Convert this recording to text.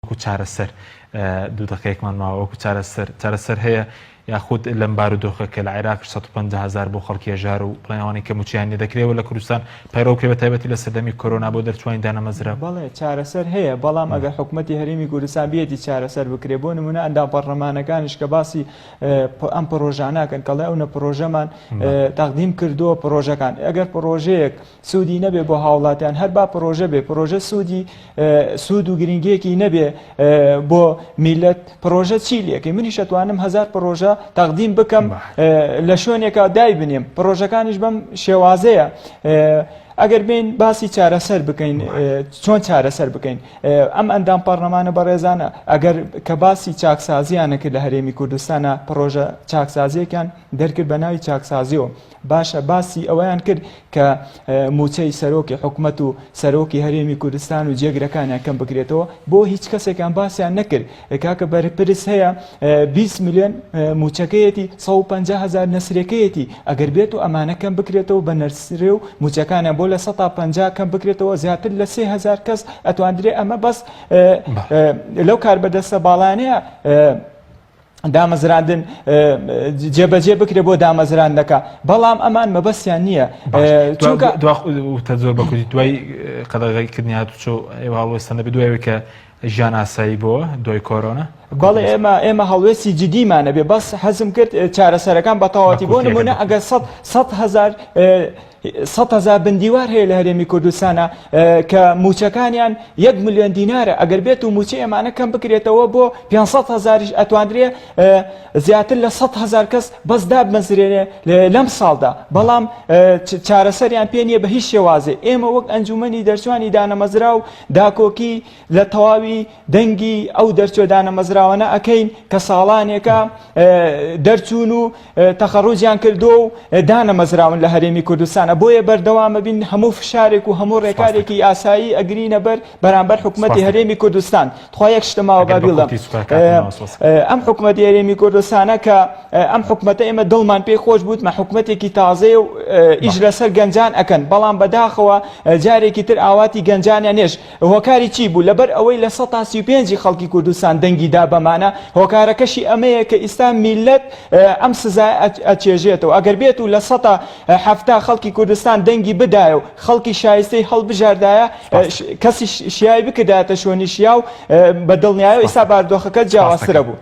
وەکو چارەسەر دوو دەقەیەکمان ماوە وەکو چارەسەر چارەسەر هەیە یاخود لەم بارودۆخە کە لە عێراق 150 هزار بۆ خەڵکی هەژار و بڵێن ئەوانەی کە مووچەیان نیە دەکرێت و لە کوردستان پەیڕەو بکرێت بە تایبەتی لە سەردەمی کۆرۆنا بۆ دەرچووانی دانەمەزراو. بەڵێ چارەسەر هەیە بەڵام ئەگەر حکومەتی هەرێمی کوردستان بێتی چارەسەر بکرێت بۆ نمونە ئەندام پەڕلەمانەکانیش کە باسی ئەم پڕۆژانە ئەکەن کەڵێ ئەونە پڕۆژەمان تەقدیم کردووە پڕۆژەکان ئەگەر پڕۆژەیەک سوودی نەبێ بۆ هاوڵاتیان هەر با پڕۆژە بێ پڕۆژە سوودی سوود و گرنگیەکی نەبێ بۆ میلەت پڕۆژە چی لەکەی منیش ئەتوانم هەزار پڕۆژە تەقدیم بکەم لە شوێنێکا دای بنێم پڕۆژەکانیش بەم شێوازەیە ئەگەر بین باسی چارەسەر بکەین چۆن چارەسەر بکەین ئەم ئەندام پەڕلەمانە بەڕێزانە ئەگەر کە باسی چاکسازیانە کرد لە هەرێمی کوردستانە پڕۆژە چاکسازیەکان دەرکرد بە ناوی چاکسازیەوە باشە باسی ئەوەیان کرد کە مووچەی سەرۆکی حکومەت و سەرۆکی هەرێمی کوردستان و جێگرەکانیان کەم بکرێتەوە بۆ هیچ کەسێکیان باسیان نەکرد کاکە بەرپرس هەیە 20 میلیۆن مووچەکەیەتی 150 هزار نەسرەکەیەتی ئەگەر بێت و ئەمانە کەم بکرێتەوە بە نەرسرێ و مووچەکانیان بۆ لە 150 کەم بکرێتەوە زیاتر لە 3000 کەس ئەتواندرێ ئەمە بەس لەو کاربەدەستە باڵانەیە دامەزراندن جێبەجێ بکرێ بۆ دامەزراندنەکە بەڵام ئەمان مەبەستیان نییە چونکە وتە زۆر بە کوردی دوای قەدەغەکردنی هاتوچۆ ئێوە هەڵوێستان دەبێت دوای کە ژیان ئاسایی بۆ دوای کۆرۆنا بەڵێ ئێمە ئێمە هەڵوێستی جدیمانە بێ بەس حەزم کرد چارەسەرەکان بە تەواوەتی بۆ نمونە ئەگەر 100 هزار 100 هزار بندیوار هەیە لە هەرێمی کوردستانە کە موچەکانیان یەک ملیۆن دینارە ئەگەر بێت و موچەی ئەمانە کەم بکرێتەوە بۆ 500 هزاریش ئەتواندرێ زیاتر لە 100 هزار کەس بەس دابمەزرێنێ لەم ساڵدا بەڵام چارەسەریان پێ نییە بە هیچ شێوازێ ئێمە وەک ئەنجومەنی دەرچوانی دانەمەزرا و داکۆکی لە تەواوی دەنگی ئەو دەرچوە دانەمەزراوانە ئەکەین کە ساڵانێکە دەرچوون و تەخەڕوجیان کردووە و دانەمەزراون لە هەرێمی کوردستانە بۆیە بەردەوامە بین هەموو فشارێک و هەموو ڕێکارێکی یاسایی ئەگرینە بەر بەرامبەر حکوومەتی هەرێمی کوردستان تخوا یەک شتە ماوە با بیڵێم ئەم حکوومەتی هەرێمی کوردستانە کە ئەم حکوومەتە ئێمە دڵمان پێی خۆش بووتمە حکوومەتێکی تازەیە و ئیش لەسەر گەنجان ئەکەن بەڵام بەداخەوە جارێکی تر ئاواتی گەنجانیان نێش هۆکاری چی بوو؟ لەبەر ئەوەی 35% ی خەڵکی کوردستان دەنگی دا بەمانە، هۆکارەکەشی ئەمەیە کە ئیستا میللەت ئەم سزایە ئەچێژێتەوە، ئەگەر بێت و 70% خەڵکی کوردستان دەنگی بدایە و خەڵکی شایستەی هەڵبژاردایە، کەسی شیاوی بکردایەتە شوێنی شیاو، بە دڵنیایەوە ئیستا بارودۆخەکە جیاوازترە بوو.